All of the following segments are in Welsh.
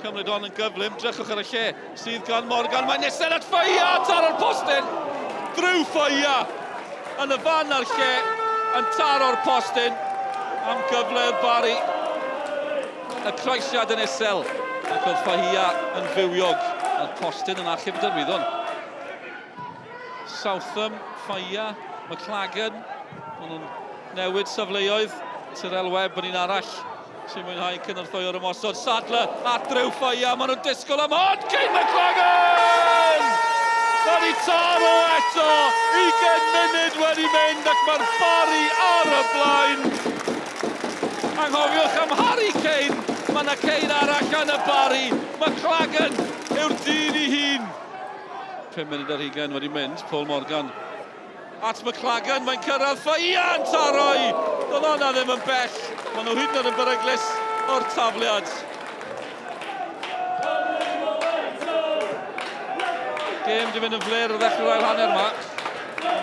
Cymryd hon yn gyflym, drychwch ar y lle sydd gan Morgan. Mae'n nesel at Faia, taro'r postyn. Drew Faia yn y fan a'r lle yn taro'r postyn am gyfle i'r Barri. Y croesiad yn isel ac oedd Faia yn fywiog a'r postyn yn achub y Derwyddon. Southam, Faia, McLagan, maen nhw'n newid safleoedd. Tyrell Webb yn un arall sy'n mwynhau cynorthwyo'r ymosod. Sadler at Drew Faia, maen nhw'n disgwyl am hon! Kane McLagan! Mae wedi taro eto! 20 munud wedi mynd ac mae'r Barri ar y blaen. Anghofiwch am Harry Kane, mae yna Kane arall yn y Barri. McLagan yw'r dyn ei hun. 5 munud ar hugain wedi mynd, Paul Morgan at McLagan, mae'n cyrraedd Faia yn taroi! Doedd hwnna ddim yn bell, maen nhw hyd yn oed yn beryglus o'r tafliad. Gêm di fynd yn fler ar ddechrau'r ail hanner yma.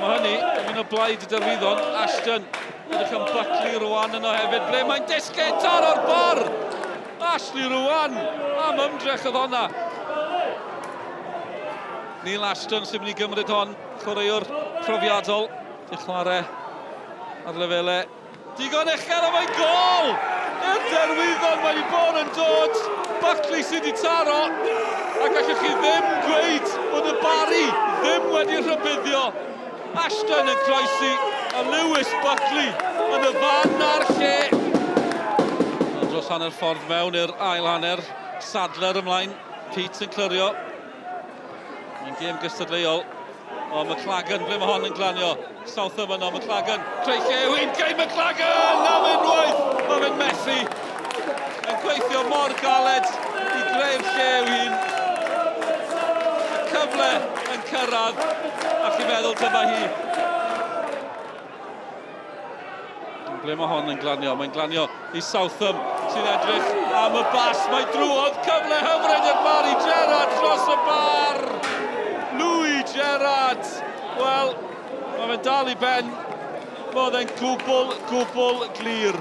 Mae hynny yn mynd o blaid y Derwyddon. Ashton, edrych am Buckley rwan yno hefyd, ble mae'n disgyn taro'r bar! Ashley Rwan, am ymdrech oedd honna. Neil Ashton sy'n mynd i gymryd hon, chwaraewr profiadol, di chwarae ar lefelau digon uchel a mae'n gol! I'r Derwyddon mae wedi bod yn dod, Buckley sydd wedi taro, a gallwch chi ddim gweud bod y Barri ddim wedi rhybuddio. Ashton yn croesi, a Lewis Buckley yn y fan a'r lle. Ond dros hanner ffordd mewn i'r ail hanner, Sadler ymlaen, Pete yn clirio. Mae'n gêm gystadleuol. O, McLagan, ble mae hon yn glanio? Southam yno, McLagan, creu lle yw un, Kane McLagan! Am unwaith, mae fe'n methu. Yn gweithio mor galed i greu'r lle yw hun. Y cyfle yn cyrraedd, a chi'n meddwl dyma hi. Ble mae hon yn glanio? Mae'n glanio i Southam sy'n edrych am y bas. Mae drwodd cyfle hyfryd i'r Barry Gerrard dros y bar. Louis Gerrard. Wel, mae fe'n dal i ben. Mae e'n gwbl, gwbl glir.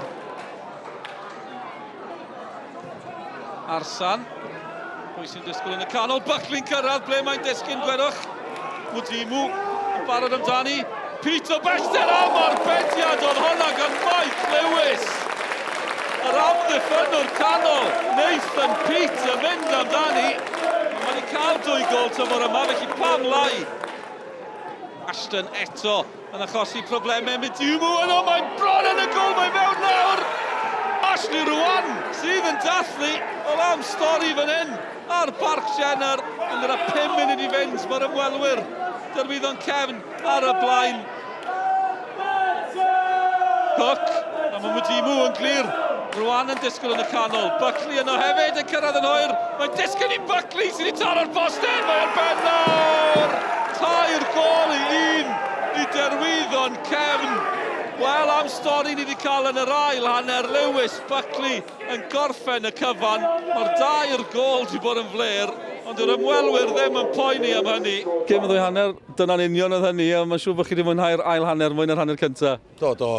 Arsan. Pwy sy'n disgwyl yn y canol? Buckley'n cyrraedd, ble mae'n disgyn, gwerwch. Mwdimu yn barod amdani. Peter Bester am arbediad oedd honna gan Mike Lewis. Yr amddiffynnwr canol, Nathan Peate yn mynd amdani. Mae wedi cael dwy gol tymor yma, felly pam lai? Ashton eto yn achosi problemau. Mudimu yno, mae'n bron yn y gol, mae'n mewn nawr! Ashley Rwan sydd yn dathlu, wel am stori fan hyn, ar Parc Jenner, ond gyda 5 munud i fynd, mae'r ymwelwyr Derwyddon cefn ar y blaen. Cook, a mae Mudimu yn glir. Rwan yn disgwyl yn y canol. Buckley yno hefyd yn cyrraedd yn hwyr. Mae'n disgyn i Buckley sydd wedi taro'r postyn. Mae ar ben nawr! 3 gôl i 1 i Derwyddon cefn. Wel, am stori ni wedi cael yn yr ail hanner. Lewis Buckley yn gorffen y cyfan. Mae'r dair gôl wedi bod yn fler, ond dyw'r ymwelwyr ddim yn poeni am hynny. Gêm y ddwy hanner, dyna'n union oedd hynny, a mae'n siŵr bod chi wedi mwynhau'r ail hanner mwy na'r hanner cyntaf. Do, do,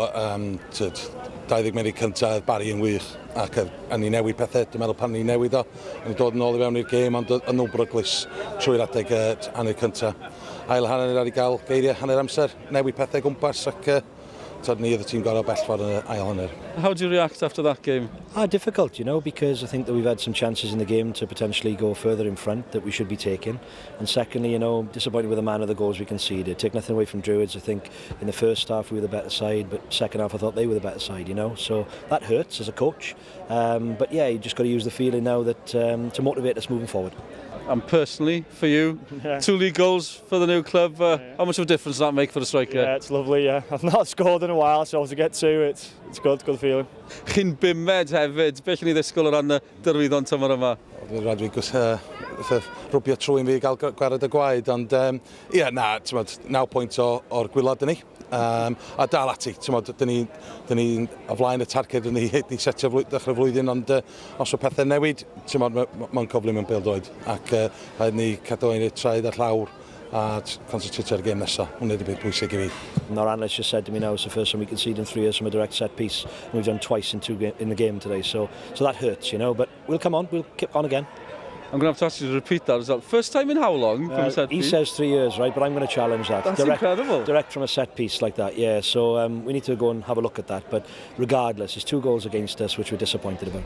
tyd, 20 munud cyntaf oedd Barry yn wych, ac a ni newid pethau, dwi'n meddwl pan ni newid o, o'n dod yn ôl i fewn i'r gêm, ond yn nhw'n bryglus trwy'r adeg hanner cyntaf. Ail hanner ar i gael geiriau hanner amser, newid pethau gwmpas ac tyd, ni oedd y tîm gorau bell ffordd yn y ail hanner. How do you react after that game? Difficult, you know, because I think that we've had some chances in the game to potentially go further in front that we should be taking. And secondly, you know, disappointed with the manner of the goals we conceded. Take nothing away from Druids. I think in the first half we were the better side, but second half I thought they were the better side, you know. So that hurts as a coach. But yeah, you just got to use the feeling now that to motivate us moving forward. And personally, for you, 2 league goals for the new club, how much of a difference does that make for the striker? Yeah, it's lovely, yeah. I've not scored in a while, so to get 2, it's good, good feeling. Chi'n bumed hefyd, beth chi'n ei ddisgwyl o ran y Derwyddon tymor yma? Dwi'n rhaid fi rwbio trwy'n fi i gael gwared y gwaed, ond ie, na, t'mod, 9 pwynt o'r gwaelod ni. A dal ati, t'mod, dyn ni o flaen y targed dyn ni wedi setio dechrau flwyddyn, ond os o pethau newid, t'mod, mae'n cyflym yn bêl-droed, ac rhaid ni cadw ein traed ar llawr a concentrate ar y gêm nesaf. Hwnna ydy beth bwysig i fi. And our analyst just said to me now, it's the first time we conceded in 3 years from a direct set piece, and we've done twice in 2 in the game today, so that hurts, you know, but we'll come on, we'll keep on again. I'm going to have to ask you to repeat that result. First time in how long from a set He piece? says 3 years, right? But I'm going to challenge that. That's incredible. Direct from a set piece like that, yeah. So we need to go and have a look at that. But regardless, it's two goals against us, which we're disappointed about.